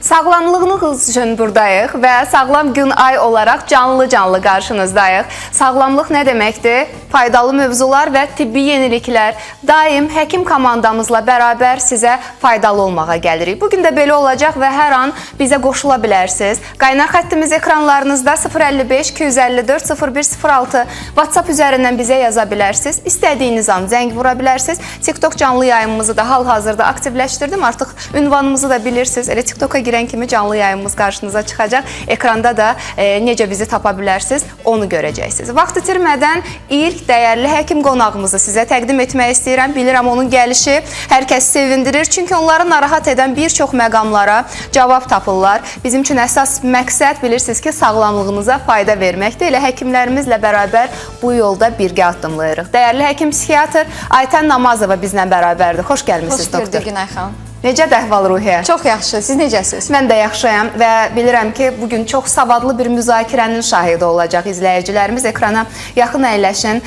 Sağlamlığınız üçün buradayıq və sağlam gün ay olaraq canlı-canlı qarşınızdayıq. Sağlamlıq nə deməkdir? Faydalı mövzular və tibbi yeniliklər daim həkim komandamızla bərabər sizə faydalı olmağa gəlirik. Bu gün də belə olacaq və hər an bizə qoşula bilərsiniz. Qaynar xəttimiz ekranlarınızda 055 254 0106 WhatsApp üzərindən bizə yaza bilərsiniz. İstədiyiniz an zəng vura bilərsiniz. TikTok canlı yayımımızı da hal-hazırda aktivləşdirdim. Artıq ünvanımızı da bilirsiniz. Elə TikToka girən kimi canlı yayımımız qarşınıza çıxacaq. Ekranda da necə bizi tapa bilərsiniz, onu görəcəksiniz. Vaxt itirmədən ilk dəyərli həkim qonağımızı sizə təqdim etmək istəyirəm. Bilirəm onun gəlişi hər kəsi sevindirir. Çünki onları narahat edən bir çox məqamlara cavab tapırlar. Bizim üçün əsas məqsəd bilirsiniz ki, sağlamlığınıza fayda verməkdir. Elə həkimlərimizlə bərabər bu yolda birgə addımlayırıq. Dəyərli həkim psixiatr Aytən Namazova bizlə bərabərdir. Xoş gəlmisiniz Xoş gördük doktor. Günay xanım. Necədir əhval-ruhiyyə? Çox yaxşı. Siz necəsiz? Mən də yaxşıyam və bilirəm ki, bu gün çox savadlı bir müzakirənin şahidi olacaq izləyicilərimiz. Ekrana yaxın əyləşin.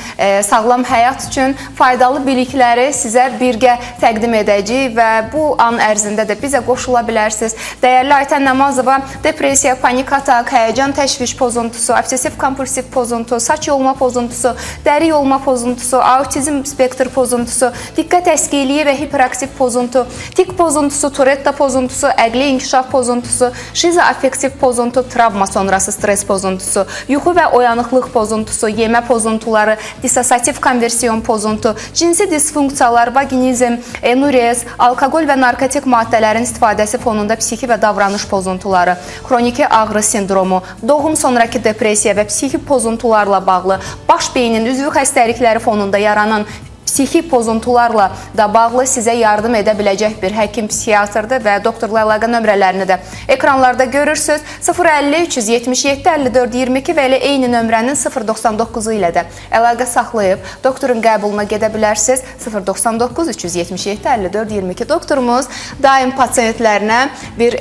Sağlam həyat üçün faydalı bilikləri sizə birgə təqdim edəcəyik və bu an ərzində də bizə qoşula bilərsiniz. Dəyərli Aytən Namazova, depressiya, panik atak, həyəcan təşviş pozuntusu, obsessiv kompulsiv pozuntu, saç yolma pozuntusu, dəri yolma pozuntusu, autizm spektr pozuntusu, diqqət əskikliyi və hiperaktiv pozuntu, tik pozuntusu, Turetta pozuntusu, əqli inkişaf pozuntusu, şizoaffektiv pozuntu, travma sonrası stres pozuntusu, yuxu və oyanıqlıq pozuntusu, yemə pozuntuları, dissosiativ konversiyon pozuntu, cinsi disfunksiyalar, vaginizm, enurez, alkoqol və narkotik maddələrin istifadəsi fonunda psixi və davranış pozuntuları, xroniki ağrı sindromu, doğum sonrakı depressiya və psixi pozuntularla bağlı baş beynin üzvü xəstəlikləri fonunda yaranan psixi pozuntularla da bağlı sizə yardım edə biləcək bir həkim psixiatrdır və doktorla əlaqə nömrələrini də ekranlarda görürsüz. 050 377 54 22 və elə eyni nömrənin 099-u ilə də əlaqə saxlayıb doktorun qəbuluna gedə bilərsiniz. 099 377 54 22 doktorumuz daim pasientlərinə bir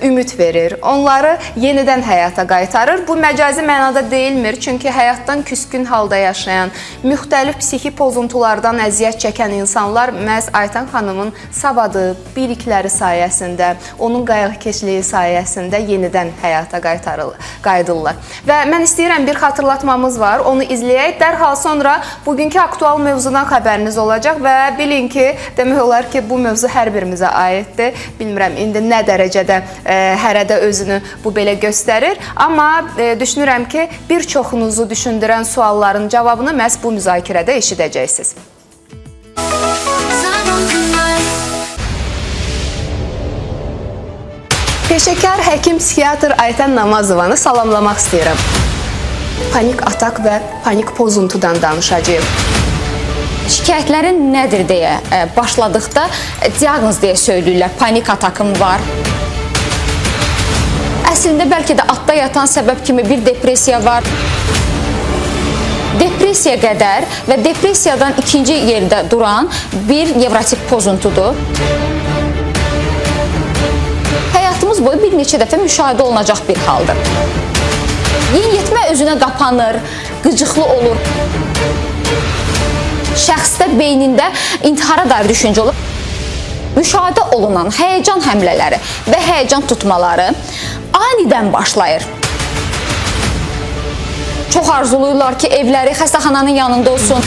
ümid verir. Onları yenidən həyata qaytarır. Bu məcazi mənada deyilmir, çünki həyatdan küskün halda yaşayan, müxtəlif psixi pozuntulardan əziyyət çəkən insanlar məhz Aytən xanımın savadı, bilikləri sayəsində, onun qayğıkeşliyi sayəsində yenidən həyata qayıdırlar. Və mən istəyirəm bir xatırlatmamız var, onu izləyək. Dərhal sonra bugünkü aktual mövzudan xəbəriniz olacaq və bilin ki, demək olar ki, bu mövzu hər birimizə aiddir. Bilmirəm indi nə dərəcədə hərədə özünü bu belə göstərir, amma düşünürəm ki, bir çoxunuzu düşündürən sualların cavabını məhz bu müzakirədə eşidəcəksiniz. Peşəkar həkim psixiatr Aytən Namazovanı salamlamaq istəyirəm. Panik atak və panik pozuntudan danışacağıq. Şikayətlərin nədir deyə başladıqda diaqnoz deyə söyləyirlər. Panik atakım var. Əslində bəlkə də altda yatan səbəb kimi bir depressiya var. Depressiya qədər və depressiyadan ikinci yerdə duran bir nevrotik pozuntudur. Həyatımız boyu bir neçə dəfə müşahidə olunacaq bir haldır. Yeniyetmə özünə qapanır, qıcıqlı olur. Şəxsdə beynində intihara dair düşüncə olur. Müşahidə olunan həyəcan həmlələri və həyəcan tutmaları anidən başlayır. Çox arzulayırlar ki, evləri xəstəxananın yanında olsun.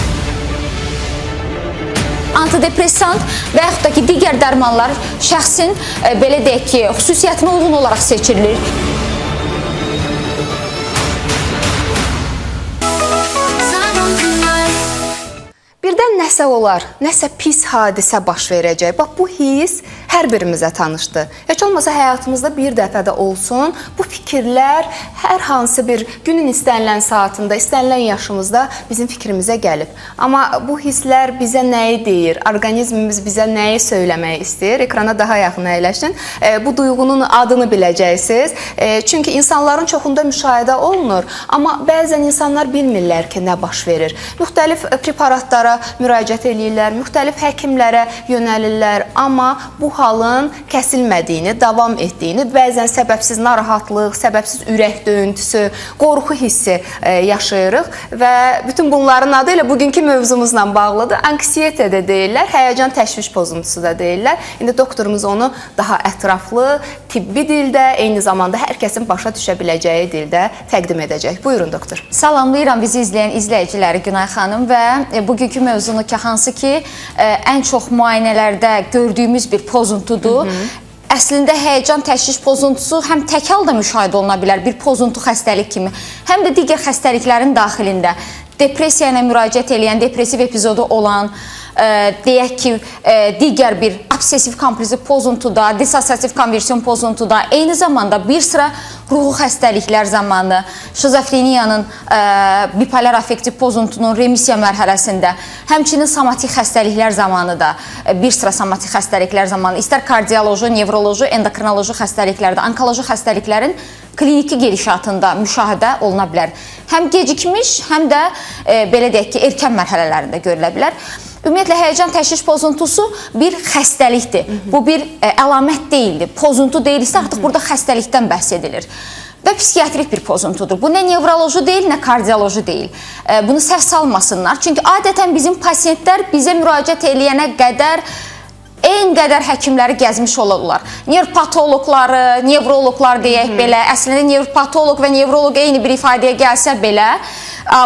Antidepressant və yaxud da ki, digər dərmanlar şəxsin belə deyək ki, xüsusiyyətinə uyğun olaraq seçilir. Birdən nəsə olar, nəsə pis hadisə baş verəcək. Bax, bu his hər birimizə tanışdır. Heç olmasa həyatımızda bir dəfə də olsun, bu fikirlər hər hansı bir günün istənilən saatında, istənilən yaşımızda bizim fikrimizə gəlib. Amma bu hisslər bizə nəyi deyir, orqanizmimiz bizə nəyi söyləmək istəyir? Ekrana daha yaxın əyləşin. Bu duyğunun adını biləcəksiniz. Çünki insanların çoxunda müşahidə olunur, amma bəzən insanlar bilmirlər ki, nə baş verir. Müxtəlif preparatlara müraciət eləyirlər, müxtəlif həkimlərə yönəlirlər, amma bu halın kəsilmədiyini, davam etdiyini, bəzən səbəbsiz narahatlıq, səbəbsiz ürək döyüntüsü, qorxu hissi yaşayırıq və bütün bunların adı elə bugünkü mövzumuzla bağlıdır. Anksiyete də deyirlər, həyəcan təşviş pozuntusu da deyirlər. İndi doktorumuz onu daha ətraflı, tibbi dildə, eyni zamanda hər kəsin başa düşə biləcəyi dildə təqdim edəcək. Buyurun doktor. Salamlayıram bizi izləyən izləyiciləri Günay xanım və bugünkü mövzunu ki, hansı ki ən çox müayinələrdə gördüyümüz bir pozuntudur. Əslində həyəcan təşviş pozuntusu həm tək halda müşahidə oluna bilər bir pozuntu xəstəlik kimi, həm də digər xəstəliklərin daxilində depressiya ilə müraciət eləyən, depressiv epizodu olan, deyək ki, digər bir obsessiv kompulsiv pozuntuda, dissosiativ konversion pozuntuda, eyni zamanda bir sıra ruhi xəstəliklər zamanı, şizofreniyanın, bipolar affektiv pozuntunun remissiya mərhələsində, həmçinin somatik xəstəliklər zamanı da, bir sıra somatik xəstəliklər zamanı, istər kardioloji, nevroloji, endokrinoloji xəstəliklərdə, onkoloji xəstəliklərin kliniki gedişatında müşahidə oluna bilər. Həm gecikmiş, həm də belə deyək ki, erkən mərhələlərində görülə bilər. Ümumiyyətlə həyəcan təşviş pozuntusu bir xəstəlikdir. Bu bir əlamət deyildir. Pozuntu deyilsə artıq burada xəstəlikdən bəhs edilir. Və psixiatrik bir pozuntudur. Bu nə nevroloji deyil, nə kardioloji deyil. Bunu səhv salmasınlar. Çünki adətən bizim pasiyentlər bizə müraciət eləyənə qədər en qədər həkimləri gəzmiş olurlar. Nervpatoloqları, nevroloqlar deyək belə. Əslində nervpatoloq və nevroloq eyni bir ifadəyə gəlsə belə,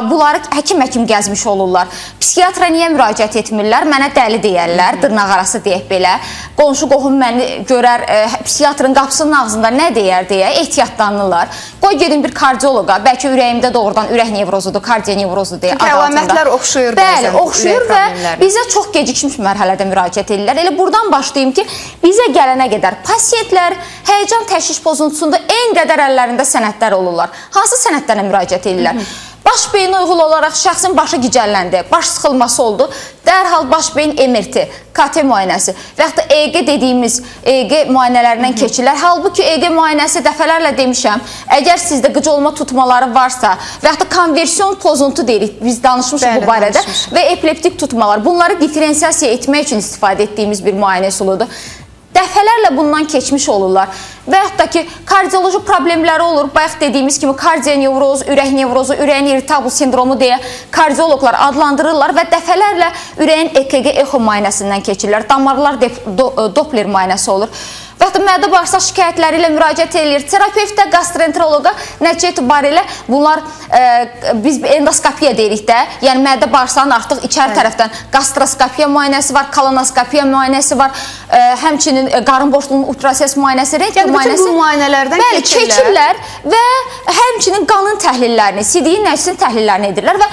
bunları həkim-həkim gəzmiş olurlar. Psixiatra niyə müraciət etmirlər? Mənə dəli deyərlər, dırnaq arası deyək belə. Qonşu qohum məni görər, psixiatrın qapısının ağzında nə deyər deyə ehtiyatlanırlar. Qoy gedim bir kardioloqa, bəlkə ürəyimdə doğrudan ürək nevrozudur, kardiya nevrozudur deyə Çünki adı altında. əlamətlər oxşayır Bəli, bəzən oxşayır ürək və problemlərinə. bizə çox gecikmiş mərhələdə müraciət edirlər. Elə buradan başlayım ki, bizə gələnə qədər pasiyentlər həyəcan təşviş pozuntusunda en qədər əllərində sənədlər olurlar. Hansı sənədlərə müraciət edirlər? Baş beyinə uyğun olaraq şəxsin başı gicəlləndi, baş sıxılması oldu. Dərhal baş beyin MRT, KT müayinəsi və yaxud da EEG dediyimiz EEG müayinələrindən keçirlər. Halbuki EEG müayinəsi dəfələrlə demişəm, əgər sizdə qıcı olma tutmaları varsa və yaxud da konversion pozuntu deyirik, biz danışmışıq Bəli, bu barədə danışmışıq. və epileptik tutmalar, bunları diferensiasiya etmək üçün istifadə etdiyimiz bir müayinə üsuludur. Dəfələrlə bundan keçmiş olurlar. Və yaxud da ki, kardioloji problemləri olur. Bayaq dediyimiz kimi kardiya nevroz, ürək nevrozu, ürəyin irritabl sindromu deyə kardioloqlar adlandırırlar və dəfələrlə ürəyin EKG exo müayinəsindən keçirlər. Damarlar Doppler müayinəsi olur. Və yaxud da mədə bağırsaq şikayətləri ilə müraciət eləyir. Terapevtə, gastroenteroloqa nəticə etibarilə bunlar biz endoskopiya deyirik də, yəni mədə bağırsağın artıq içəri tərəfdən gastroskopiya müayinəsi var, kolonoskopiya müayinəsi var, həmçinin qarın boşluğunun ultrasəs müayinəsi, rentgen Yəni bütün müayinəsi. bu müayinələrdən Bəli, keçirlər. keçirlər və həmçinin qanın təhlillərini, sidiyin nəçinin təhlillərini edirlər və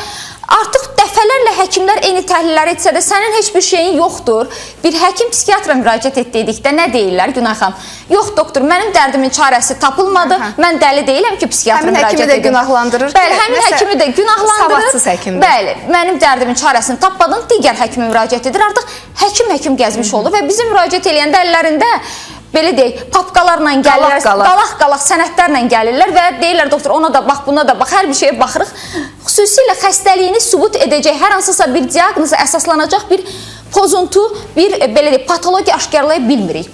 artıq dəfələrlə həkimlər eyni təhlilləri etsə də sənin heç bir şeyin yoxdur. Bir həkim psixiatra müraciət et dedikdə nə deyirlər Günay xanım? Yox doktor, mənim dərdimin çarəsi tapılmadı. Aha. Mən dəli deyiləm ki, psixiatra Həmin müraciət həkimi də edim. günahlandırır ki, Bəli, həmin nəsə həkimi də günahlandırır. savadsız həkimdir. Bəli, mənim dərdimin çarəsini tapmadın, digər həkimə müraciət edir. Artıq həkim-həkim gəzmiş olur və bizə müraciət eləyəndə əllərində belə deyək, papkalarla gəlirlər, Qalaq-qalaq. qalaq-qalaq sənədlərlə gəlirlər və deyirlər doktor ona da bax, buna da bax, hər bir şeyə baxırıq. Xüsusilə xəstəliyini sübut edəcək hər hansısa bir diaqnoza əsaslanacaq bir pozuntu, bir belə deyək, patologiya aşkarlaya bilmirik.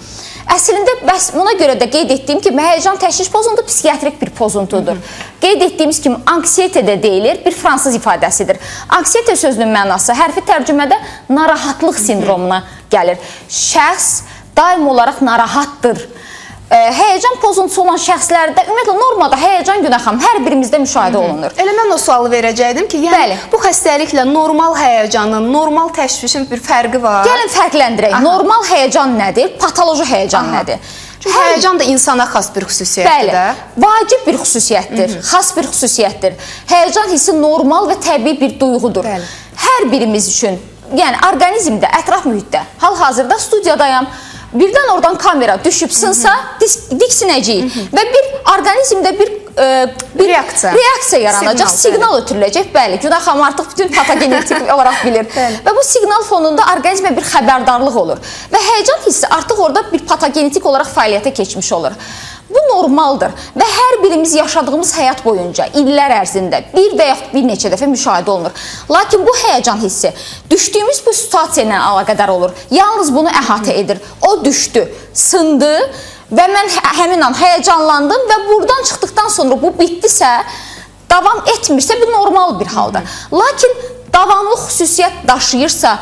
Əslində bəs buna görə də qeyd etdiyim kimi həyəcan təşviş pozuntu psixiatrik bir pozuntudur. Qeyd etdiyimiz kimi anksiyete də deyilir, bir fransız ifadəsidir. Anksiyete sözünün mənası hərfi tərcümədə narahatlıq sindromuna gəlir. Şəxs daim olaraq narahatdır. Həyəcan pozuntusu olan şəxslərdə ümumiyyətlə normada həyəcan Günay xanım hər birimizdə müşahidə olunur. Elə mən o sualı verəcəkdim ki, yəni Bəli. bu xəstəliklə normal həyəcanın, normal təşvişin bir fərqi var. Gəlin fərqləndirək. Aha. Normal həyəcan nədir? Patoloji həyəcan Aha. nədir? Çünki həyəcan da insana xas bir xüsusiyyətdir Bəli, də. vacib bir xüsusiyyətdir, xas bir xüsusiyyətdir. Həyəcan hissi normal və təbii bir duyğudur. Bəli. Hər birimiz üçün, yəni orqanizmdə, ətraf mühitdə, hal-hazırda studiyadayam, birdən oradan kamera düşüb sınsa, diksinəcəyik və bir orqanizmdə bir Bir Reaksiya. Reaksiya yaranacaq, Siqnal, siqnal ötürüləcək. Bəli, Günay xanım artıq bütün patogenetik olaraq bilir. Bəli. Və bu siqnal fonunda orqanizmə bir xəbərdarlıq olur. Və həyəcan hissi artıq orada bir patogenetik olaraq fəaliyyətə keçmiş olur. Bu normaldır və hər birimiz yaşadığımız həyat boyunca illər ərzində bir və yaxud bir neçə dəfə müşahidə olunur. Lakin bu həyəcan hissi düşdüyümüz bu situasiya ilə əlaqədar olur. Yalnız bunu əhatə edir. O düşdü, sındı və mən həmin an həyəcanlandım və buradan çıxdıqdan sonra bu bitdisə, davam etmirsə bu normal bir haldır. Lakin davamlı xüsusiyyət daşıyırsa,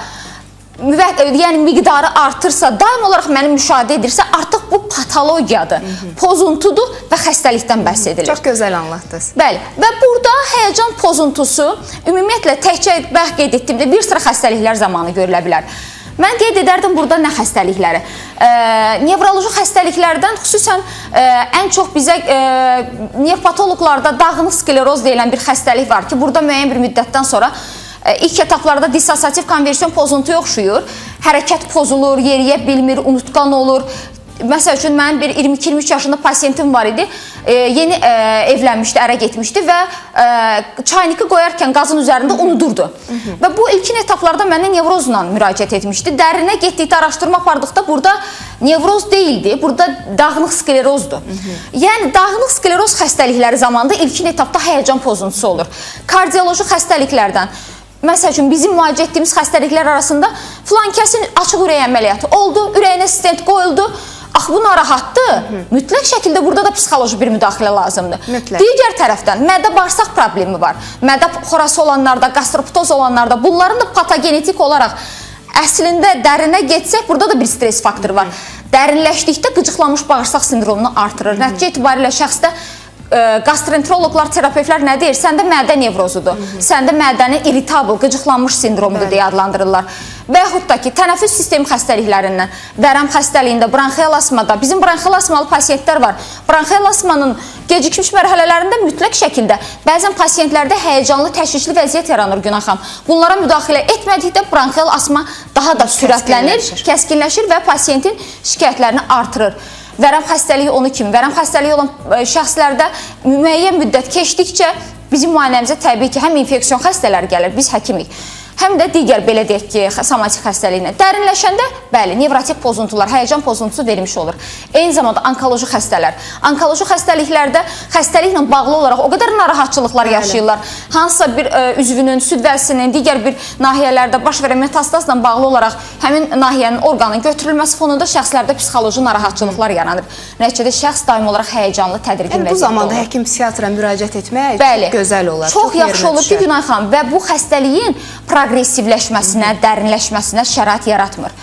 yəni miqdarı artırsa, daim olaraq məni müşahidə edirsə, artıq bu patologiyadır, pozuntudur və xəstəlikdən bəhs edilir. Çox gözəl anlatdınız. Bəli, və burada həyəcan pozuntusu ümumiyyətlə təkcə bayaq qeyd etdiyimdə bir sıra xəstəliklər zamanı görülə bilər. Mən qeyd edərdim burada nə xəstəlikləri? Nevroloji xəstəliklərdən xüsusən ən çox bizə nevropatoloqlarda dağınıq skleroz deyilən bir xəstəlik var ki, burada müəyyən bir müddətdən sonra ilk etaplarda dissosiativ konversion pozuntuya oxşuyur. Hərəkət pozulur, yeriyə bilmir, unutqan olur. Məsəl üçün mənim bir 22-23 yaşında pasiyentim var idi. Yeni evlənmişdi, ərə getmişdi və çayniki qoyarkən qazın üzərində unudurdu. Və bu ilkin etaplarda mənə nevrozla müraciət etmişdi. Dərinə getdikdə, araşdırma apardıqda burada nevroz deyildi, burada dağınıq sklerozdur. Yəni dağınıq skleroz xəstəlikləri zamanında ilkin etapda həyəcan pozuntusu olur. Kardioloji xəstəliklərdən məsəl üçün bizim müalicə etdiyimiz xəstəliklər arasında filan kəsin açıq ürək əməliyyatı oldu, ürəyinə stent qoyuldu. Axı bu narahatdır. Mütləq şəkildə burada da psixoloji bir müdaxilə lazımdır. Mütləq. Digər tərəfdən mədə-bağırsaq problemi var. Mədə xorası olanlarda, qastroptoz olanlarda bunların da patogenetik olaraq əslində dərinə getsək burada da bir stres faktoru var. Dərinləşdikdə qıcıqlanmış bağırsaq sindromunu artırır. Nəticə itibarilə şəxsdə gastroenteroloqlar, terapevtlər nə deyir? Səndə mədə nevrozudur. Səndə mədənin irritabl, qıcıqlanmış sindromudur deyə adlandırırlar. Və yaxud da ki, tənəffüs sistemi xəstəliklərindən, vərəm xəstəliyində, bronxial asmada, bizim bronxial asmalı pasiyentlər var. Bronxial asmanın gecikmiş mərhələlərində mütləq şəkildə bəzən pasiyentlərdə həyəcanlı, təşvişli vəziyyət yaranır Günay xanım. Bunlara müdaxilə etmədikdə bronxial asma daha da sürətlənir, kəskinləşir və pasiyentin şikayətlərini artırır. Vərəm xəstəliyi onu kimi, vərəm xəstəliyi olan şəxslərdə müəyyən müddət keçdikcə bizim müayinəmizə təbii ki, həm infeksion xəstələr gəlir, biz həkimik, həm də digər belə deyək ki, somatik xəstəliyinə. Dərinləşəndə, bəli, nevrotik pozuntular, həyəcan pozuntusu vermiş olur. Eyni zamanda onkoloji xəstələr. Onkoloji xəstəliklərdə xəstəliklə bağlı olaraq o qədər narahatçılıqlar yaşayırlar. Hansısa bir üzvünün, süd vəzisinin, digər bir nahiyələrdə baş verən metastazla bağlı olaraq həmin nahiyənin orqanın götürülməsi fonunda şəxslərdə psixoloji narahatçılıqlar yaranır. Nəticədə şəxs daim olaraq həyəcanlı, tədirgin Yəni bu vəziyyətdə zamanda olur. həkim psixiatra müraciət etmək Bəli. çox gözəl olar. Çox yaxşı yerinə olur ki, düşər. Günay xanım, və bu xəstəliyin proqressivləşməsinə, dərinləşməsinə şərait yaratmır.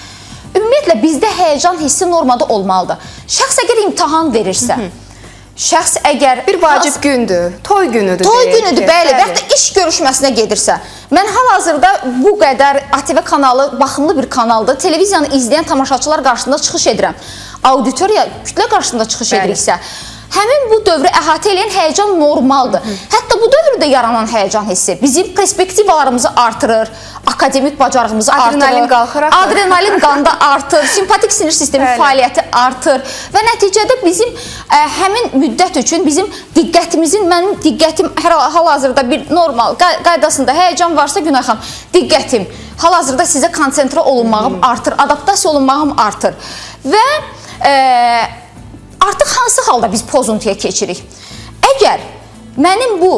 Ümumiyyətlə bizdə həyəcan hissi normada olmalıdır. Şəxs əgər imtahan verirsə, şəxs əgər Bir vacib gündür, toy günüdür. Toy deyək günüdür, ki. bəli. Və yaxud da iş görüşməsinə gedirsə. Mən hal-hazırda bu qədər ATV kanalı baxımlı bir kanaldır. Televiziyanı izləyən tamaşaçılar qarşısında çıxış edirəm. Auditoriya kütlə qarşısında çıxış Bəli. ediriksə, həmin bu dövrü əhatə edən həyəcan normaldır. Hətta bu dövrdə yaranan həyəcan hissi bizim perspektivalarımızı artırır, akademik bacarığımızı Adrenalin artırır. qalxır axı. Adrenalin qanda artır, simpatik sinir sistemi Bəli. fəaliyyəti artır və nəticədə bizim həmin müddət üçün bizim diqqətimizin, mənim diqqətim hal-hazırda bir normal qaydasında həyəcan varsa Günay xanım, diqqətim hal-hazırda sizə konsentrə olunmağım artır, adaptasiya olunmağım artır və artıq hansı halda biz pozuntuya keçirik? Əgər mənim bu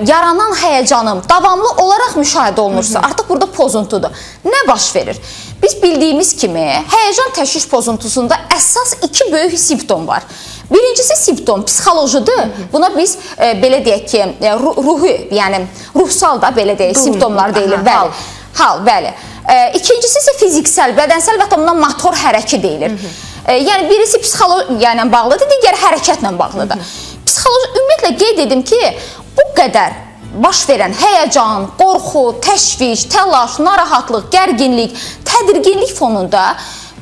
yaranan həyəcanım davamlı olaraq müşahidə olunursa, artıq burada pozuntudur. Nə baş verir? Biz bildiyimiz kimi həyəcan təşviş pozuntusunda əsas iki böyük simptom var. Birincisi simptom psixolojidir. Buna biz belə deyək ki, ruhi, yəni ruhsal da belə deyək, simptomlar deyilir. Bəli. Hal, bəli. İkincisi isə fiziksel, bədənsəl və hətta buna motor hərəki deyilir. Yəni birisi psixologiya ilə bağlıdır, digəri hərəkətlə bağlıdır. Psixoloji ümumiyyətlə qeyd edim ki, bu qədər baş verən həyəcan, qorxu, təşviş, təlaş, narahatlıq, gərginlik, tədirginlik fonunda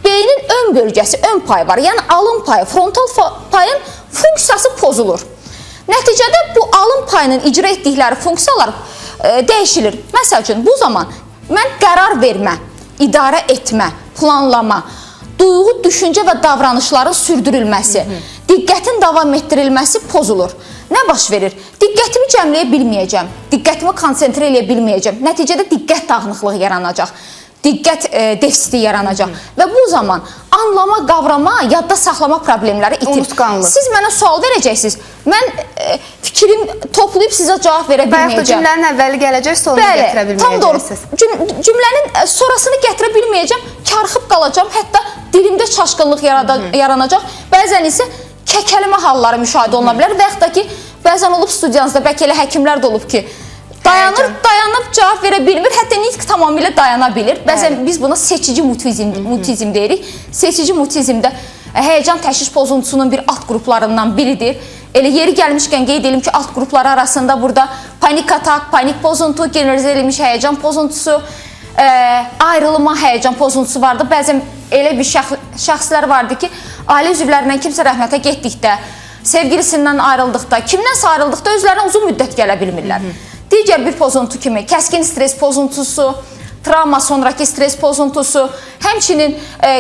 beynin ön bölgəsi, ön payı var. Yəni alın payı, frontal payın funksiyası pozulur. Nəticədə bu alın payının icra etdikləri funksiyalar dəyişilir. Məsəl üçün bu zaman mən qərar vermə, idarə etmə, planlama, Duyğu, düşüncə və davranışların sürdürülməsi, diqqətin davam etdirilməsi pozulur. Nə baş verir? Diqqətimi cəmləyə bilməyəcəm, diqqətimi konsentrə eləyə bilməyəcəm. Nəticədə diqqət dağınıqlığı yaranacaq, diqqət defisiti yaranacaq və bu zaman anlama, qavrama, yadda saxlama problemləri itir. Unutqanlıq. Siz mənə sual verəcəksiniz. Mən fikrim toplayıb sizə cavab verə Bayaq da bilməyəcəm. cümlənin əvvəli gələcək, sonunu gətirə Bəli, tam doğru. bilməyəcəksiniz. Cümlənin sonrasını gətirə bilməyəcəm, karxıb qalacam, hətta dilimdə çaşqınlıq yaranacaq. Bəzən isə kəkələmə halları müşahidə oluna bilər və yaxud da ki, bəzən olub studiyanızda, bəlkə elə həkimlər də olub ki, dayanır, Həyəcan. dayanıb cavab verə bilmir, hətta nitq tamamilə dayana bilir. Bəzən biz buna seçici mutizm deyirik. Seçici mutizmdə həyəcan təşviş pozuntusunun bir alt qruplarından biridir. Elə yeri gəlmişkən qeyd edelim ki, alt qrupları arasında burada panik atak, panik pozuntu, generalizə edilmiş həyəcan pozuntusu, ayrılma həyəcan pozuntusu vardı. Bəzən elə bir şəxslər vardı ki, ailə üzvlərindən kimsə rəhmətə getdikdə, sevgilisindən ayrıldıqda, kimdənsə ayrıldıqda özlərinə uzun müddət gələ bilmirlər. Digər bir pozuntu kimi kəskin stres pozuntusu, travma sonrakı stres pozuntusu, həmçinin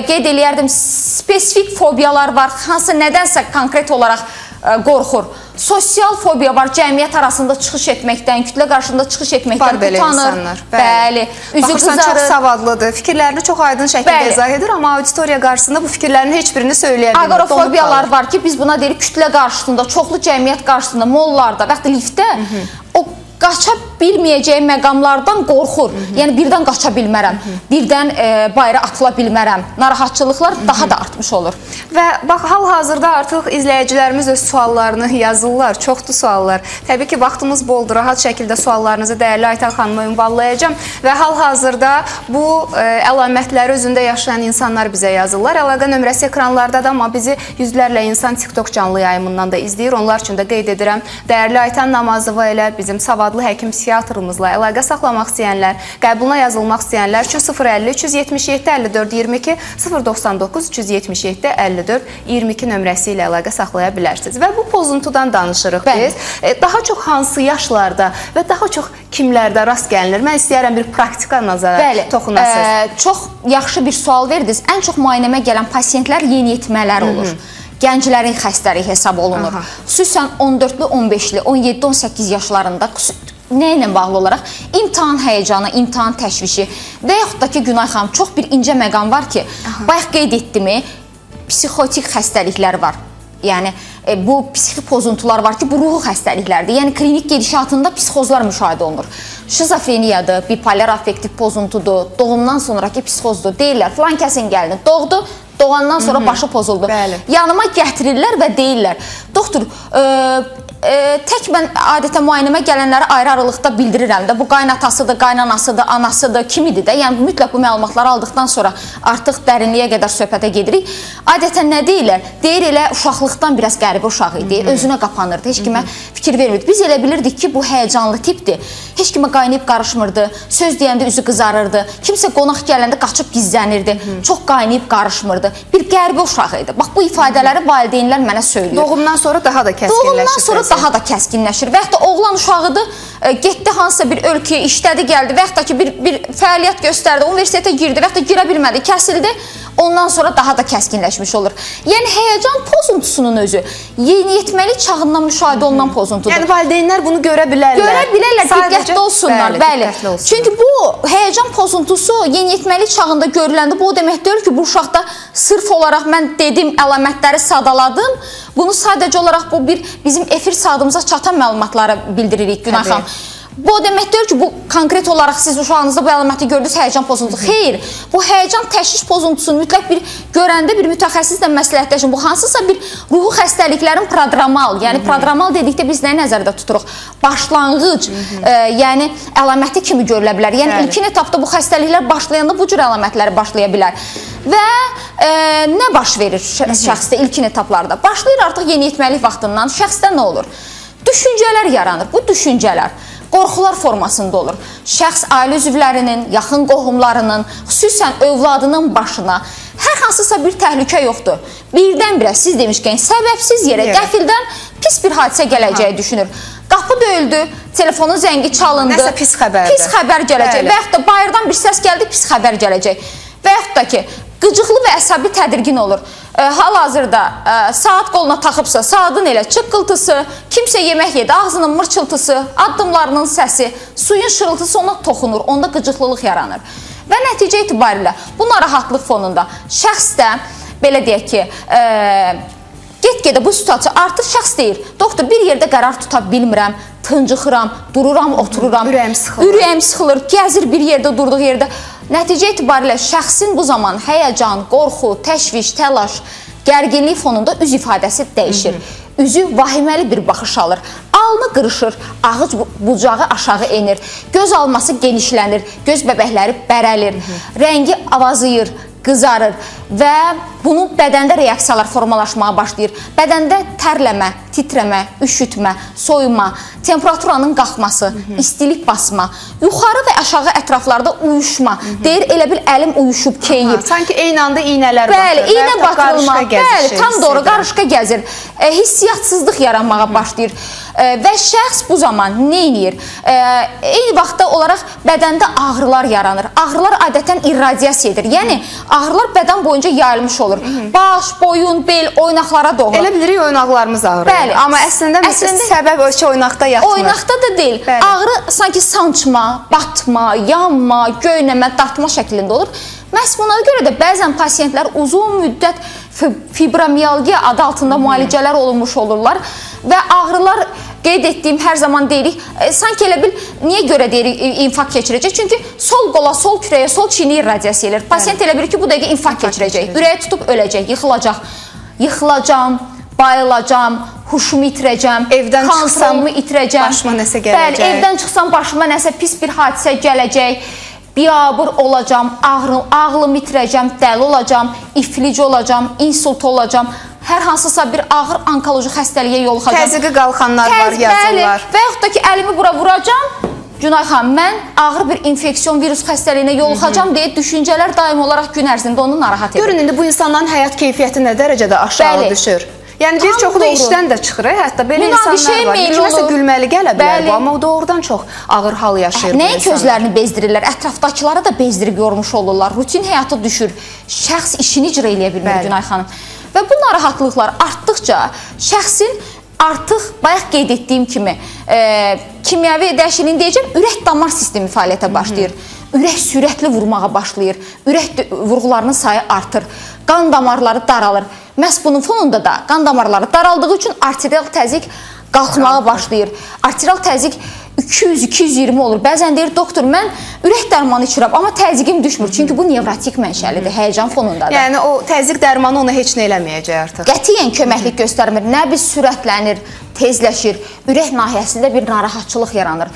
qeyd eləyərdim spesifik fobiyalar var, hansı nədənsə konkret olaraq qorxur. Sosial fobiya var, cəmiyyət arasında çıxış etməkdən, kütlə qarşısında çıxış etməkdən Var belə utanır. insanlar. Bəli, üzü Baxırsan çox qızarır. savadlıdır, fikirlərini çox aydın şəkildə Bəli. izah edir, amma auditoriya qarşısında bu fikirlərin heç birini söyləyə bilmir. Donub Aqorafobiyalar qalır. var ki, biz buna deyirik kütlə qarşısında, çoxlu cəmiyyət qarşısında, mollarda və yaxud da liftdə o qaça bilməyəcəyi məqamlardan qorxur. Yəni birdən qaça bilmərəm, birdən bayıra atıla bilmərəm. Narahatçılıqlar daha da artmış olur. Və bax hal-hazırda artıq izləyicilərimiz öz suallarını yazırlar. Çoxdur suallar. Təbii ki, vaxtımız boldur. Rahat şəkildə suallarınızı dəyərli Aytan xanıma ünvanlayacağam və hal-hazırda bu əlamətləri özündə yaşayan insanlar bizə yazırlar. Əlaqə nömrəsi ekranlardadır, amma bizi yüzlərlə insan TikTok canlı yayımından da izləyir. Onlar üçün də qeyd edirəm. Dəyərli Aytan Namazova ilə bizim savadlı həkim psixiatrımızla əlaqə saxlamaq istəyənlər, qəbuluna yazılmaq istəyənlər üçün 050 377 54 22 099 377 54 22 nömrəsi ilə əlaqə saxlaya bilərsiniz. Və bu pozuntudan danışırıq Bəli. biz. Daha çox hansı yaşlarda və daha çox kimlərdə rast gəlinir? Mən istəyərəm bir praktika nazara Bəli, toxunasınız. Çox yaxşı bir sual verdiniz. Ən çox müayinəmə gələn pasiyentlər yeniyetmələr olur. Gənclərin xəstəliyi hesab olunur. Aha. Xüsusən 14-lü, 15-li, 17-18 yaşlarında nə ilə bağlı olaraq imtahan həyəcanı, imtahan təşvişi və yaxud da ki, Günay xanım, çox bir incə məqam var ki, bayaq qeyd etdimi, psixotik xəstəliklər var. Yəni bu psixi pozuntular var ki, bu ruhi xəstəliklərdir. Yəni klinik gedişatında psixozlar müşahidə olunur. Şizofreniyadır, bipolar affektiv pozuntudur, doğumdan sonrakı psixozdur. Deyirlər, filan kəsin gəlini doğdu, doğandan sonra başı pozuldu. Bəli. Yanıma gətirirlər və deyirlər, doktor, tək mən adətən müayinəmə gələnləri ayrı-ayrılıqda bildirirəm də, bu qaynatasıdır, qaynanasıdır, anasıdır, kimidir də. Yəni mütləq bu məlumatları aldıqdan sonra artıq dərinliyə qədər söhbətə gedirik. Adətən nə deyirlər? Deyir elə uşaqlıqdan biraz qəribə uşaq idi, özünə qapanırdı, heç kimə fikir vermirdi. Biz elə bilirdik ki, bu həyəcanlı tipdir. Heç kimə qaynayıb qarışmırdı, söz deyəndə üzü qızarırdı, kimsə qonaq gələndə qaçıb gizlənirdi, çox qaynayıb qarışmırdı. Bir qəribə uşaq idi. Bax bu ifadələri valideynlər mənə söylüyor. Doğumdan sonra daha da kəskinləşir. Doğumdan sonra vəziyyət. daha da kəskinləşir. Və yaxud da oğlan uşağıdır, getdi hansısa bir ölkəyə, işlədi, gəldi və yaxud da ki bir fəaliyyət göstərdi, universitetə girdi və yaxud da girə bilmədi, kəsildi. Ondan sonra daha da kəskinləşmiş olur. Yəni həyəcan pozuntusunun özü yeniyetməlik çağından müşahidə olunan pozuntudur. Yəni valideynlər bunu görə bilərlər. Görə bilərlər, Sadəcə- diqqətli olsunlar. Bəli, Bəli. diqqətli olsunlar. Çünki bu həyəcan pozuntusu yeniyetməlik çağında görüləndə bu o demək deyil ki, bu uşaqda sırf olaraq mən dedim, əlamətləri sadaladım. Bunu sadəcə olaraq bu bir bizim efir saatımıza çatan məlumatları bildiririk Günay Təbii. xanım. Bu o demək deyil ki, bu konkret olaraq siz uşağınızda bu əlaməti gördünüz, həyəcan pozuntusu. Xeyr, bu həyəcan təşviş pozuntusunu mütləq bir görəndə bir mütəxəssislə məsləhətləşin. Bu hansısa bir ruhi xəstəliklərin prodromal, yəni prodromal dedikdə biz nəyi nəzərdə tuturuq? Başlanğıc, yəni əlaməti kimi görülə bilər. Yəni Bəli. ilkin etapda bu xəstəliklər başlayanda bu cür əlamətləri başlaya bilər. Və nə baş verir şəxsdə ilkin etaplarda? Başlayır artıq yeniyetməlik vaxtından şəxsdə nə olur? Düşüncələr yaranır. Bu düşüncələr qorxular formasında olur. Şəxs ailə üzvlərinin, yaxın qohumlarının, xüsusən övladının başına hər hansısa bir təhlükə yoxdur. Birdən-birə siz demişkən səbəbsiz yerə qəfildən pis bir hadisə gələcəyi düşünür. Qapı döyüldü, telefonun zəngi çalındı. Nəsə pis xəbərdir. Pis xəbər gələcək. Bəli. Və yaxud da bayırdan bir səs gəldi, pis xəbər gələcək. Və yaxud da ki, Qıcıqlı və əsəbi tədirgin olur. Hal-hazırda saat qoluna taxıbsa, saatın elə çıqqıltısı, kimsə yemək yedi, ağzının mırçıltısı, addımlarının səsi, suyun şırıltısı ona toxunur, onda qıcıqlılıq yaranır. Və nəticə itibarilə bu narahatlıq fonunda şəxs də belə deyək ki, get-gedə bu situasiya artır, şəxs deyir, doktor bir yerdə qərar tuta bilmirəm, tıncıxıram, dururam, otururam. Ürəyim sıxılır. Ürəyim sıxılır, gəzir bir yerdə, durduğu yerdə. Nəticə itibarilə şəxsin bu zaman həyəcan, qorxu, təşviş, təlaş, gərginlik fonunda üz ifadəsi dəyişir. Üzü vahiməli bir baxış alır. Alnı qırışır, ağız bucağı aşağı enir, göz alması genişlənir, göz bəbəkləri bərəlir, rəngi avazıyır, qızarır və bunu bədəndə reaksiyalar formalaşmağa başlayır. Bədəndə tərləmə, titrəmə, üşütmə, soyuma, temperaturanın qalxması, istilik basma, yuxarı və aşağı ətraflarda uyuşma. Deyir elə bil əlim uyuşub, keyib. Sanki eyni anda iynələr Bəli, batır. iynə və yaxud da batırılma. qarışqa Bəli, gəzişi tam doğru, hiss edirəm. qarışqa gəzir. Hissiyatsızlıq yaranmağa başlayır. Və şəxs bu zaman nə edir? Eyni vaxtda olaraq bədəndə ağrılar yaranır. Ağrılar adətən irradiasiya edir. Yəni ağrılar bədən boyunca yayılmış olur. Baş, boyun, bel, oynaqlara doğru. Elə bilirik oynaqlarımız ağrıyır. Bəli. Amma əslində, Əslində- səbəb o ki, oynaqda yatmır. Oynaqda da deyil. Bəli. Ağrı sanki sançma, batma, yanma, göynəmə, dartma şəklində olur. Məhz buna görə də bəzən pasiyentlər uzun müddət fibromialgiya adı altında müalicələr olunmuş olurlar və ağrılar qeyd etdiyim hər zaman deyirik, sanki elə bil niyə görə deyirik infarkt keçirəcək? Çünki sol qola, sol kürəyə, sol çiyini irradiasiya eləyir. Pasiyent elə bilir ki, bu dəqiqə infarkt keçirəcək. Ürəyi tutub öləcək, yıxılacaq. Yıxılacam, bayılacam, huşumu itirəcəm, Evdən çıxsam kontrolumu itirəcəm. başıma nəsə gələcək. Bəli, evdən çıxsam başıma nəsə pis bir hadisə gələcək. Biabır olacam, ağlımı itirəcəm, dəli olacam, iflic olacam, insult olacam, hər hansısa bir ağır onkoloji xəstəliyə yoluxacam. Təzyiqi qalxanlar var, yazırlar. Bəli, və yaxud da ki, əlimi bura vuracam, Günay xanım, mən ağır bir infeksiyon virus xəstəliyinə yoluxacam deyə düşüncələr daim olaraq gün ərzində onu narahat edir. Görün indi bu insanların həyat keyfiyyəti nə dərəcədə aşağı Bəli. düşür. Yəni bir Tam çoxu da doğru. işdən də çıxır, hətta belə Münaqişəyə insanlar var. meyilli Kiməsə olur. gülməli gələ bilər Bəli. bu, amma o doğrudan çox ağır hal yaşayır bu Nəinki insanlar. özlərini bezdirirlər, ətrafdakıları da bezdirib yormuş olurlar. Rutin həyata düşür. Şəxs işini icra eləyə bilmir Bəli. Günay xanım. Və bu narahatlıqlar artdıqca şəxsin artıq bayaq qeyd etdiyim kimi kimyəvi dəyişikliyin deyəcəm, ürək damar sistemi fəaliyyətə başlayır. Ürək sürətli vurmağa başlayır. Ürək vurğularının sayı artır. Qan damarları daralır. Məhz bunun fonunda da qan damarları daraldığı üçün arterial təzyiq qalxmağa başlayır. Arterial təzyiq 200-220 olur. Bəzən deyir, doktor, mən ürək dərmanı içirəm, amma təzyiqim düşmür. Çünki bu nevrotik mənşəlidir, həyəcan fonundadır. Yəni o təzyiq dərmanı ona heç nə eləməyəcək artıq. Qətiyyən köməklik göstərmir. Nəbz sürətlənir, tezləşir, ürək nahiyəsində bir narahatçılıq yaranır.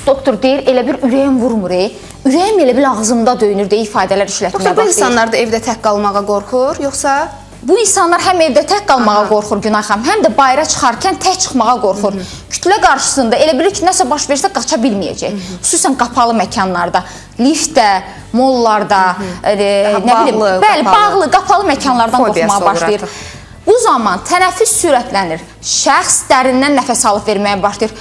Doktor deyir, elə bir ürəyim vurmur, ürəyim elə bil ağzımda döyünür deyə ifadələr işlətməyə Doktor, bu başlayır. insanlar da evdə tək qalmağa qorxur, yoxsa Bu insanlar həm evdə tək qalmağa qorxur Günay xanım, həm də bayıra çıxarkən tək çıxmağa qorxur. Kütlə qarşısında elə bilir ki, nəsə baş versə qaça bilməyəcək. Xüsusən qapalı məkanlarda, liftdə, mollarda, nə bilim, bağlı, bəli, qapalı. bağlı, qapalı məkanlardan Fobiyası qorxmağa olur başlayır. artıq. Bu zaman tənəffüs sürətlənir. Şəxs dərindən nəfəs alıb verməyə başlayır.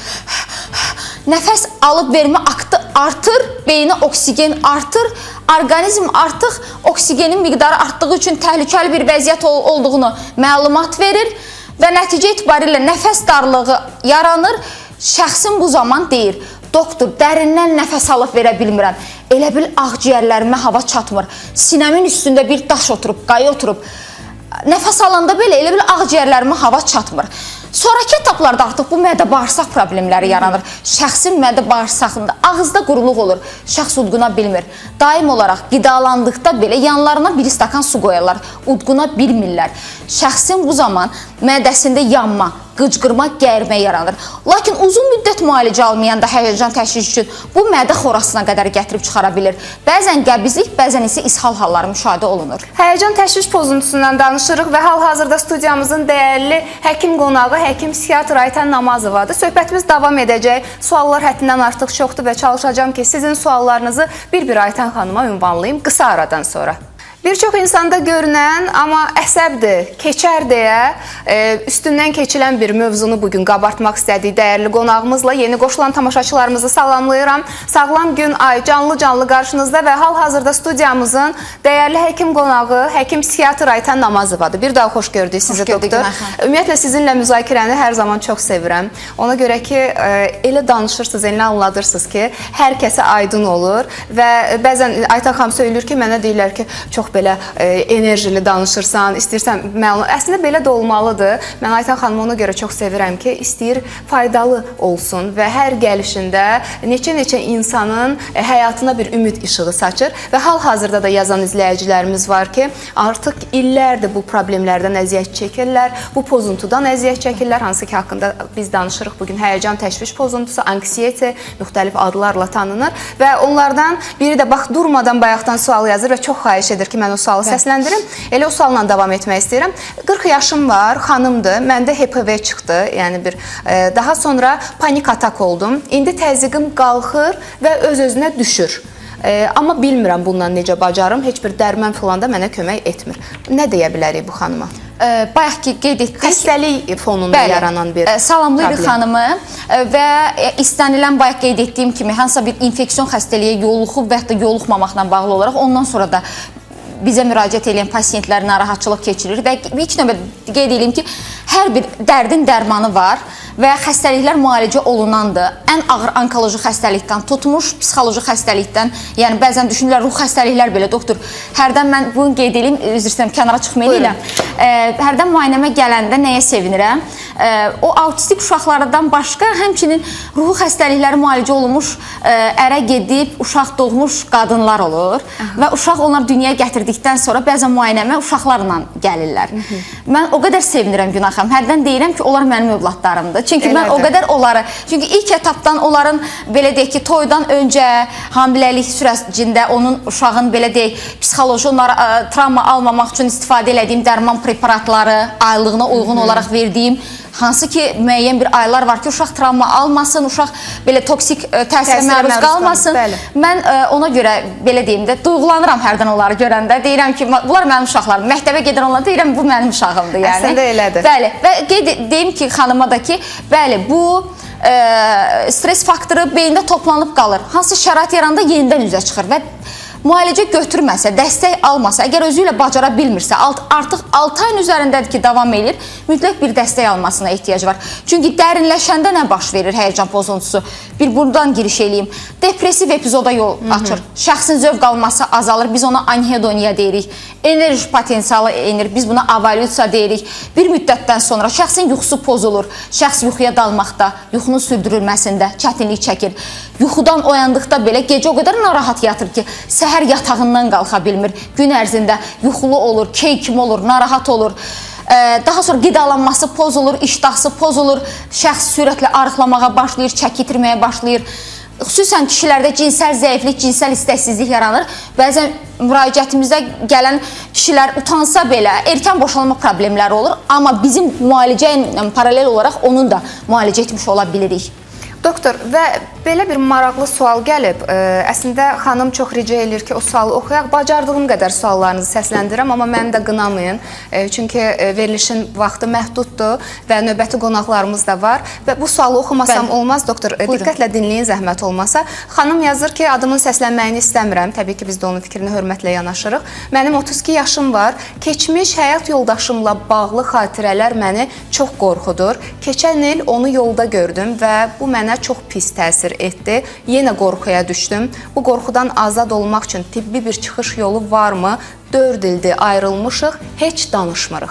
Nəfəs alıb vermə aktı artır, beyinə oksigen artır. Orqanizm artıq oksigenin miqdarı artdığı üçün təhlükəli bir vəziyyət olduğunu məlumat verir və nəticə itibarilə nəfəs darlığı yaranır. Şəxsin bu zaman deyir, doktor, dərindən nəfəs alıb verə bilmirəm. Elə bil ağciyərlərimə hava çatmır. Sinəmin üstündə bir daş oturub, qaya oturub. Nəfəs alanda belə elə bil ağciyərlərimə hava çatmır. Sonrakı etaplarda artıq bu mədə-bağırsaq problemləri yaranır. Şəxsin mədə-bağırsağında ağızda quruluq olur. Şəxs udquna bilmir. Daim olaraq qidalandıqda belə yanlarına bir stakan su qoyarlar. Udquna bilmirlər. Şəxsin bu zaman mədəsində yanma, qıcqırma, gərmə yaranır. Lakin uzun müddət müalicə almayanda həyəcan təşviş üçün bu mədə xorasına qədər gətirib çıxara bilir. Bəzən qəbizlik, bəzən isə ishal halları müşahidə olunur. Həyəcan təşviş pozuntusundan danışırıq və hal-hazırda studiyamızın dəyərli həkim qonağı, həkim psixiatr Aytən Namazovadır. Söhbətimiz davam edəcək. Suallar həddindən artıq çoxdur və çalışacağam ki, sizin suallarınızı bir-bir Aytən xanıma ünvanlayım qısa aradan sonra. Bir çox insanda görünən, amma əsəbdir, keçər deyə üstündən keçilən bir mövzunu bugün qabartmaq istədik dəyərli qonağımızla. Yeni qoşulan tamaşaçılarımızı salamlayıram. Sağlam gün ay canlı-canlı qarşınızda və hal-hazırda studiyamızın dəyərli həkim qonağı, həkim psixiatr Aytən Namazovadır. Bir daha xoş gördük sizi, Xoş gördük, doktor. Günay xanım. Ümumiyyətlə sizinlə müzakirəni hər zaman çox sevirəm. Ona görə ki, elə danışırsınız, elə anladırsınız ki, hər kəsə aydın olur və bəzən Aytən xanım söyləyir ki, mənə deyirlər ki, çox belə enerjili danışırsan, istəyirsən məlumat. Əslində belə də olmalıdır. Mən Aytən xanımı ona görə çox sevirəm ki, istəyir faydalı olsun və hər gəlişində neçə-neçə insanın həyatına bir ümid işığı saçır və hal-hazırda da yazan izləyicilərimiz var ki, artıq illərdir bu problemlərdən əziyyət çəkirlər, bu pozuntudan əziyyət çəkirlər, hansı ki haqqında biz danışırıq bu gün həyəcan təşviş pozuntusu, anksiyete müxtəlif adlarla tanınır və onlardan biri də bax durmadan bayaqdan sual yazır və çox xahiş edir ki, mən o sualı səsləndirim. Elə o sualla davam etmək istəyirəm. 40 yaşım var, xanımdır. Məndə HPV çıxdı, yəni bir daha sonra panik atak oldum. İndi təzyiqim qalxır və öz-özünə düşür. Amma bilmirəm bundan necə bacarım. Heç bir dərman filan da mənə kömək etmir. Nə deyə bilərik bu xanıma? Bayaq ki qeyd etdik. Xəstəlik fonunda Bəli. yaranan bir Salamlayırıq problem. xanımı və istənilən bayaq qeyd etdiyim kimi hansısa bir infeksion xəstəliyə yoluxub və ya da yoluxmamaqla bağlı olaraq ondan sonra da bizə müraciət edən pasientlər narahatçılıq keçirir və ilk növbədə qeyd edeyim ki, hər bir dərdin dərmanı var və xəstəliklər müalicə olunandır. Ən ağır onkoloji xəstəlikdən tutmuş, psixoloji xəstəlikdən, yəni bəzən düşünürlər ruh xəstəliklər belə doktor. Hərdən mən bunu qeyd edeyim, üzr istəyirəm, kənara çıxmayı Buyurun. eləyirəm. Hərdən müayinəmə gələndə nəyə sevinirəm? O autistik uşaqlardan başqa həmçinin ruhi xəstəlikləri müalicə olunmuş, ərə gedib uşaq doğmuş qadınlar olur və uşaq onlar dünyaya gətirdikdən sonra bəzən müayinəmə uşaqlarla gəlirlər. Mən o qədər sevinirəm Günay xanım. Hərdən deyirəm ki, onlar mənim övladlarımdır. Çünki mən o Elədir. qədər onları, çünki ilk etapdan onların belə deyək ki, toydan öncə hamiləlik sürəcində onun uşağın belə deyək, psixoloji onlara travma almamaq üçün istifadə elədiyim dərman preparatları aylığına uyğun olaraq verdiyim hansı ki müəyyən bir aylar var ki, uşaq travma almasın, uşaq belə toksik təsirə Təsirə məruz məruz qalmasın. qalmasın, bəli. Mən ona görə belə deyim də duyğulanıram hərdən onları görəndə. Deyirəm ki, bunlar mənim uşaqlarım. Məktəbə gedən onlara deyirəm bu mənim uşağımdır yəni. Əslində elədir. Bəli. Və qeyd deyim ki, xanıma da ki, bəli, bu stres faktoru beyində toplanıb qalır. Hansı şərait yaranda yenidən üzə çıxır və müalicə götürməsə, dəstək almasa, əgər özü ilə bacara bilmirsə, artıq 6 ayın üzərindədir ki, davam eləyir, mütləq bir dəstək almasına ehtiyac var. Çünki dərinləşəndə nə baş verir həyəcan pozuntusu? Bir buradan giriş eləyim. Depressiv epizoda yol açır. Şəxsin zövq alması azalır. Biz ona anhedoniya deyirik. Enerji potensialı enir. Biz buna avalyusiya deyirik. Bir müddətdən sonra şəxsin yuxusu pozulur. Şəxs yuxuya dalmaqda, yuxunun sürdürülməsində çətinlik çəkir. Yuxudan oyandıqda belə gecə o qədər narahat yatır ki, səhər yatağından qalxa bilmir. Gün ərzində yuxulu olur, key kimi olur, narahat olur. Daha sonra qidalanması pozulur, iştahsı pozulur, şəxs sürətlə arıqlamağa başlayır, çəki itirməyə başlayır. Xüsusən kişilərdə cinsəl zəiflik, cinsəl istəksizlik yaranır. Bəzən müraciətimizə gələn kişilər utansa belə erkən boşalma problemləri olur, amma bizim müalicə ilə paralel olaraq onun da müalicə etmiş ola bilirik. Doktor, və belə bir maraqlı sual gəlib. Əslində xanım çox rica eləyir ki, o sualı oxuyaq. Bacardığım qədər suallarınızı səsləndirəm, amma məni də qınamayın. Çünki verilişin vaxtı məhduddur və növbəti qonaqlarımız da var. Və bu sualı oxumasam Bəli. olmaz, doktor. Buyurun. Diqqətlə dinləyin, zəhmət olmasa. Xanım yazır ki, adımın səslənməyini istəmirəm. Təbii ki, biz də onun fikrinə hörmətlə yanaşırıq. Mənim 32 yaşım var. Keçmiş həyat yoldaşımla bağlı xatirələr məni çox qorxudur. Keçən il onu yolda gördüm və bu mənə çox pis təsir etdi. Yenə qorxuya düşdüm. Bu qorxudan azad olmaq üçün tibbi bir çıxış yolu varmı? 4 ildir ayrılmışıq, heç danışmırıq.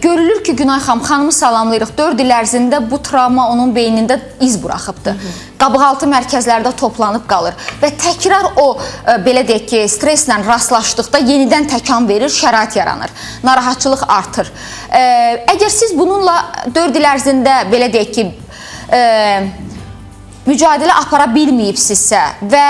Görülür ki, Günay xanım, xanımı salamlayırıq. 4 il ərzində bu travma onun beynində iz buraxıbdır. Qabıqaltı mərkəzlərdə toplanıb qalır və təkrar o belə deyək ki, stresslə rastlaşdıqda yenidən təkan verir, şərait yaranır. Narahatçılıq artır. Əgər siz bununla 4 il ərzində belə deyək ki, mücadilə apara bilməyibsinizsə və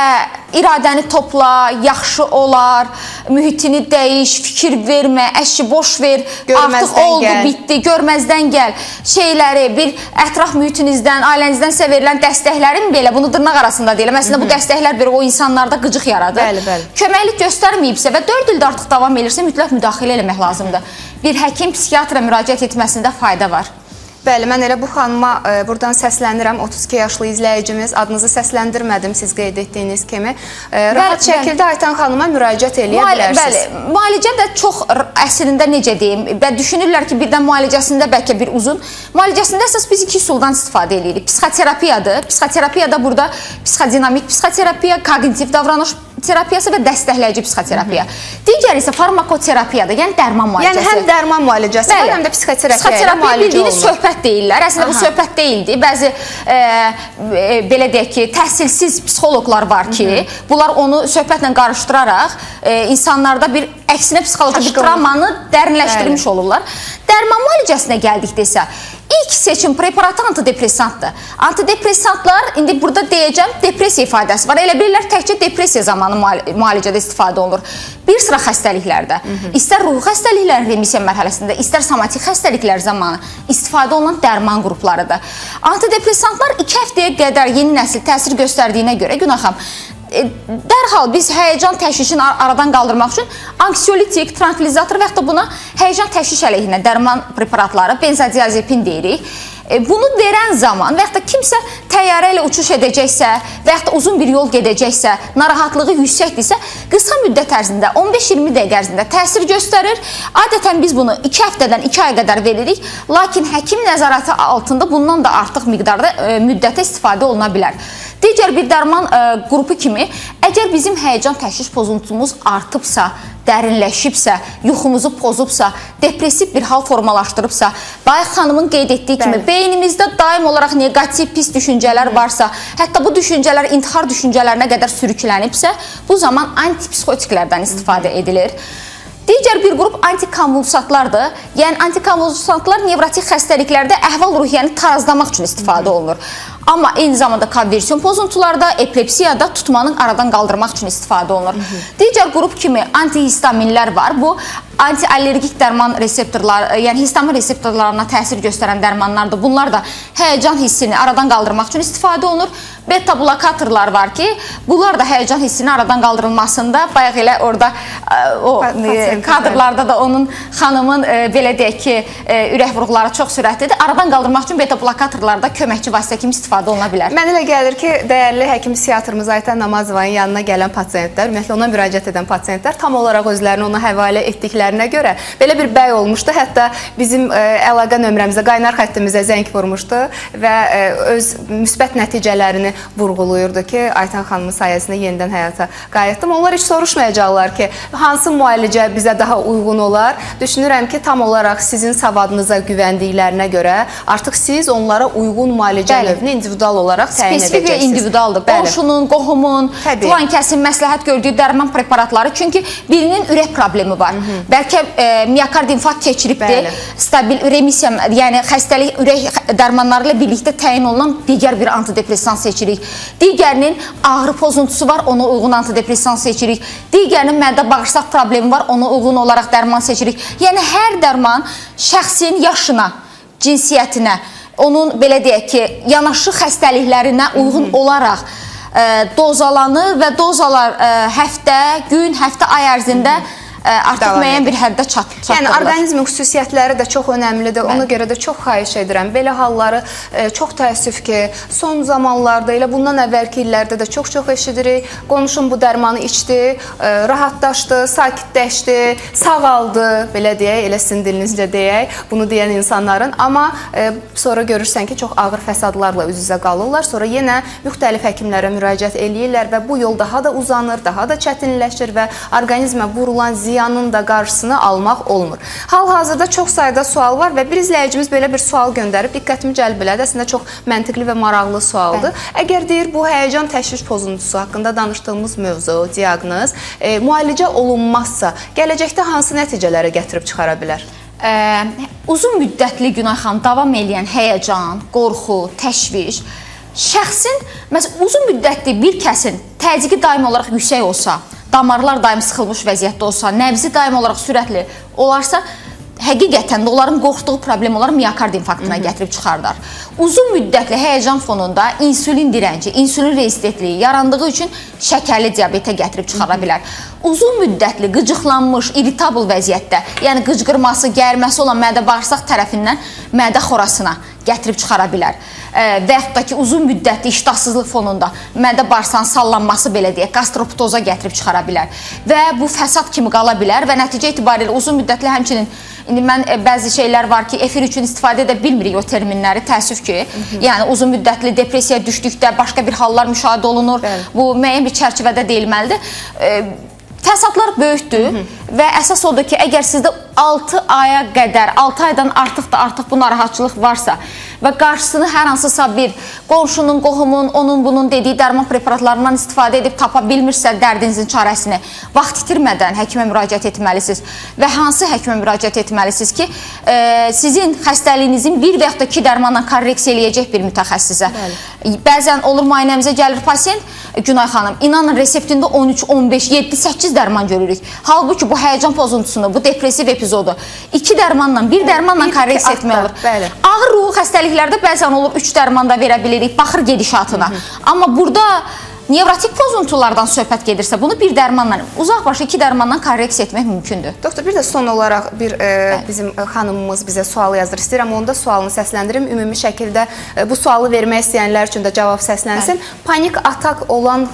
iradəni topla, yaxşı olar, mühitini dəyiş, fikir vermə, əşi boş ver, Görməzdən artıq oldu, gəl. bitdi, görməzdən gəl şeyləri, bir ətraf mühitinizdən, ailənizdən sizə verilən dəstəklərin belə, bunu dırnaq arasında deyirəm. Əslində bu dəstəklər bir o insanlarda qıcıq yaradır. Bəli, bəli. Köməklik göstərməyibsə və 4 ildə artıq davam elirsə mütləq müdaxilə eləmək lazımdır. Bir həkim psixiatra müraciət etməsində fayda var. Bəli, mən elə bu xanıma buradan səslənirəm. 32 yaşlı izləyicimiz, adınızı səsləndirmədim siz qeyd etdiyiniz kimi. Rahat Bəli, şəkildə Aytan xanıma müraciət eləyə bilərsiniz. Bəli, müalicə də çox əslində necə deyim, və düşünürlər ki, birdən müalicəsində bəlkə bir uzun. Müalicəsində əsas biz iki üsuldan istifadə eləyirik. Psixoterapiyadır. Psixoterapiyada burada psixodinamik psixoterapiya, koqnitiv davranış terapiyası və dəstəkləyici psixoterapiya. Digəri isə farmakoterapiyadır, yəni dərman müalicəsi. Yəni həm dərman müalicəsi var, həm də psixoterapiya ilə Psixoterapiya müalicə bildiyiniz olunur. söhbət deyirlər. Əslində bu Aha. söhbət deyildi. Bəzi belə deyək ki, təhsilsiz psixoloqlar var ki, bunlar onu söhbətlə qarışdıraraq insanlarda bir əksinə psixoloji bir Çaşqınlıq. travmanı dərinləşdirmiş olurlar. Dərman müalicəsinə gəldikdə isə ilk seçim preparatı antidepressantdır. Antidepressantlar, indi burada deyəcəm, depressiya ifadəsi var. Elə bilirlər təkcə depressiya zamanı müalicədə istifadə olunur. Bir sıra xəstəliklərdə, istər ruhi xəstəliklərin remissiya mərhələsində, istər somatik xəstəliklər zamanı istifadə olunan dərman qruplarıdır. Antidepressantlar 2 həftəyə qədər yeni nəsil təsir göstərdiyinə görə, Günay xanım, dərhal biz həyəcan təşvişini aradan qaldırmaq üçün anksiyolitik, trankvilizator və yaxud da buna həyəcan təşviş əleyhinə dərman preparatları, benzodiazepin deyirik. Bunu verən zaman və yaxud da kimsə təyyarə ilə uçuş edəcəksə və yaxud da uzun bir yol gedəcəksə, narahatlığı yüksəkdirsə, qısa müddət ərzində, 15-20 dəqiqə ərzində təsir göstərir. Adətən biz bunu 2 həftədən 2 ay qədər veririk, lakin həkim nəzarəti altında bundan da artıq miqdarda müddətə istifadə oluna bilər. Digər bir dərman qrupu kimi, əgər bizim həyəcan təşviş pozuntumuz artıbsa, dərinləşibsə, yuxumuzu pozubsa, depressiv bir hal formalaşdırıbsa, bayaq xanımın qeyd etdiyi kimi Bəli. beynimizdə daim olaraq neqativ pis düşüncələr varsa, hətta bu düşüncələr intihar düşüncələrinə qədər sürüklənibsə, bu zaman antipsixotiklərdən istifadə edilir. Digər bir qrup antikonvulsantlardır. Yəni antikonvulsantlar nevrotik xəstəliklərdə əhval-ruhiyyəni tarazlamaq üçün istifadə olunur. Amma eyni zamanda konversion pozuntularda, epilepsiyada tutmanın aradan qaldırmaq üçün istifadə olunur. Digər qrup kimi antihistaminlər var. Bu antiallergik dərman reseptorları, yəni histamin reseptorlarına təsir göstərən dərmanlardır. Bunlar da həyəcan hissini aradan qaldırmaq üçün istifadə olunur. Beta blokatorlar var ki, bunlar da həyəcan hissini aradan qaldırılmasında bayaq elə orada o kadrlarda da onun xanımın belə deyək ki, ürək vurğuları çox sürətlidir. Aradan qaldırmaq üçün beta blokatorlar da köməkçi vasitə kimi istifadə oluna bilər. Mənə elə gəlir ki, dəyərli həkim psixiatrımız Aytan Namazovanın yanına gələn pasientlər, ümumiyyətlə ona müraciət edən pasientlər tam olaraq özlərini ona həvalə etdiklərinə görə belə bir bəy olmuşdu. Hətta bizim əlaqə nömrəmizə, qaynar xəttimizə zəng vurmuşdu və öz müsbət nəticələrini vurğuluyurdu ki, Aytan xanımın sayəsində yenidən həyata qayıtdım. Onlar heç soruşmayacaqlar ki, hansı müalicə bizə daha uyğun olar. Düşünürəm ki, tam olaraq sizin savadınıza güvəndiklərinə görə artıq siz onlara uyğun müalicə növünü individual olaraq təyin Spesifik və edəcəksiniz. individualdır. Bəli. Qonşunun, qohumun, filan kəsin məsləhət gördüyü dərman preparatları. Çünki birinin ürək problemi var. Bəlkə miokard infarkt keçiribdir. Bəli. Stabil remissiya, yəni xəstəlik ürək dərmanları ilə birlikdə təyin olunan digər bir antidepresan seçirik. Digərinin ağrı pozuntusu var, ona uyğun antidepresan seçirik. Digərinin mədə bağırsaq problemi var, ona uyğun olaraq dərman seçirik. Yəni hər dərman şəxsin yaşına, cinsiyyətinə, onun belə deyək ki, yanaşı xəstəliklərinə uyğun olaraq dozalanır və dozalar həftə, gün, həftə, ay ərzində artıq müəyyən bir həddə çatdırılır. Yəni orqanizmin xüsusiyyətləri də çox önəmlidir. Ona görə də çox xahiş edirəm. Belə halları çox təəssüf ki, son zamanlarda elə bundan əvvəlki illərdə də çox-çox eşidirik. Qonşum bu dərmanı içdi, rahatlaşdı, sakitləşdi, sağaldı, belə deyək, elə sizin dilinizcə deyək, bunu deyən insanların. Amma sonra görürsən ki, çox ağır fəsadlarla üz-üzə qalırlar. Sonra yenə müxtəlif həkimlərə müraciət eləyirlər və bu yol daha da uzanır, daha da çətinləşir və orqanizmə vurulan ziyanın da qarşısını almaq olmur. Hal-hazırda çox sayda sual var və bir izləyicimiz belə bir sual göndərib, diqqətimi cəlb elədi. Əslində çox məntiqli və maraqlı sualdır. Bəli. Əgər deyir, bu həyəcan təşviş pozuntusu haqqında danışdığımız mövzu, diaqnoz, müalicə olunmazsa, gələcəkdə hansı nəticələrə gətirib çıxara bilər? Uzun müddətli, Günay xanım, davam eləyən həyəcan, qorxu, təşviş Şəxsin, məsələn, uzun müddətli bir kəsin təzyiqi daimi olaraq yüksək olsa, damarlar daim sıxılmış vəziyyətdə olsa, nəbzi daimi olaraq sürətli olarsa, həqiqətən də onların qorxduğu problem onların miokard infarktına gətirib çıxardar. Uzun müddətli həyəcan fonunda insülin dirənci, insülin rezistentliyi yarandığı üçün şəkərli diabetə gətirib çıxara bilər. Uzun müddətli qıcıqlanmış, irritabl vəziyyətdə, yəni qıcqırması, gərməsi olan mədə bağırsaq tərəfindən mədə xorasına gətirib çıxara bilər. Və yaxud da ki, uzun müddətli iştahsızlıq fonunda mədə bağırsağın sallanması belə deyək, qastroptoza gətirib çıxara bilər. Və bu fəsad kimi qala bilər və nəticə itibarilə uzun müddətli həmçinin indi mən bəzi şeylər var ki, efir üçün istifadə edə bilmirik o terminləri, təəssüf ki. Yəni uzun müddətli depressiyaya düşdükdə başqa bir hallar müşahidə olunur. Bəli. Bu müəyyən bir çərçivədə deyilməlidir. Fəsadlar böyükdür və əsas odur ki, əgər sizdə 6 aya qədər, 6 aydan artıq da artıq bu narahatçılıq varsa və qarşısını hər hansısa bir qonşunun, qohumun, onun bunun dediyi dərman preparatlarından istifadə edib tapa bilmirsə dərdinizin çarəsini, vaxt itirmədən həkimə müraciət etməlisiniz və hansı həkimə müraciət etməlisiniz ki, sizin xəstəliyinizin bir və yaxud da iki dərmanla korreksiya eləyəcək bir mütəxəssisə. Bəzən olur müayinəmizə gəlir pasiyent, Günay xanım, inanın reseptində 13, 15, 7, 8 dərman görürük. Halbuki bu həyəcan pozuntusunu, bu depressiv epizodu 2 dərmanla, bir dərmanla bir, iki korreksiya etmək atda, olur. Bəli. Ağır ruhi xəstəliklərdə bəzən olur 3 dərman da verə bilirik, baxır gedişatına. Amma burada nevrotik pozuntulardan söhbət gedirsə, bunu bir dərmanla, uzaq başı 2 dərmanla korreksiya etmək mümkündür. Doktor, bir də son olaraq bir bizim xanımımız bizə sual yazır. İstəyirəm onun da sualını səsləndirim. Ümumi şəkildə bu sualı vermək istəyənlər üçün də cavab səslənsin. Panik atak olan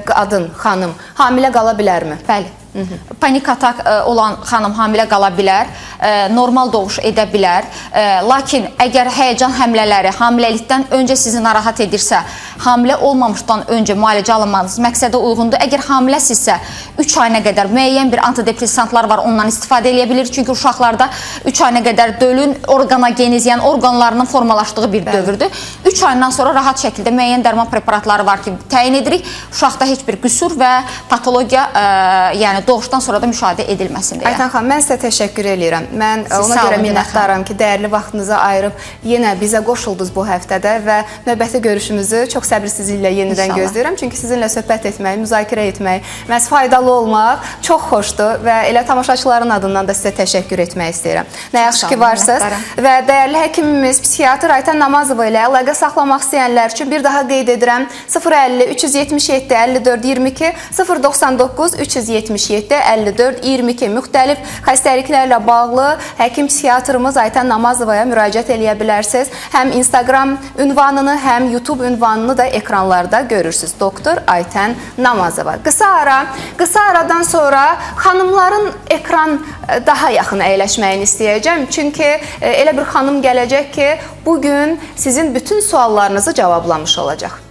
qadın, xanım hamilə qala bilərmi? Bəli. Panik atak olan xanım hamilə qala bilər, normal doğuş edə bilər. Lakin əgər həyəcan həmlələri hamiləlikdən öncə sizi narahat edirsə, hamilə olmamışdan öncə müalicə alınmanız məqsədə uyğundur. Əgər hamiləsinizsə 3 ayına qədər müəyyən bir antidepressantlar var, ondan istifadə eləyə bilir. Çünki uşaqlarda 3 ayına qədər dölün orqanogeniz, yəni orqanlarının formalaşdığı bir dövrdür. 3 ayından sonra rahat şəkildə müəyyən dərman preparatları var ki, təyin edirik. Uşaqda heç bir qüsur və patologiya, yəni doğuşdan sonra da müşahidə edilməsin deyə. Aytan xanım, mən sizə təşəkkür eləyirəm. Mən Siz ona sağ görə olun, Günay minnətdaram ki, dəyərli vaxtınızı ayırıb yenə bizə qoşuldunuz bu həftədə və növbəti görüşümüzü çox səbirsizliklə yenidən İnşallah. gözləyirəm. Çünki sizinlə söhbət etmək, müzakirə etmək, məhz faydalı olmaq çox xoşdur və elə tamaşaçıların adından da sizə təşəkkür etmək istəyirəm. Nə yaxşı sağ ki olun, varsınız. minnətdaram. Və dəyərli həkimimiz, psixiatr Aytən Namazova ilə əlaqə saxlamaq istəyənlər üçün bir daha qeyd edirəm: 050 377 54 22, 099 377 54 22 müxtəlif xəstəliklərlə bağlı həkim psixiatrımız Aytən Namazovaya müraciət eləyə bilərsiniz. Həm Instagram ünvanını, həm YouTube ünvanını da ekranlarda görürsünüz. Doktor Aytən Namazova. Qısa ara, qısa aradan sonra xanımların ekran daha yaxın əyləşməyini istəyəcəm. Çünki elə bir xanım gələcək ki, bu gün sizin bütün suallarınızı cavablamış olacaq.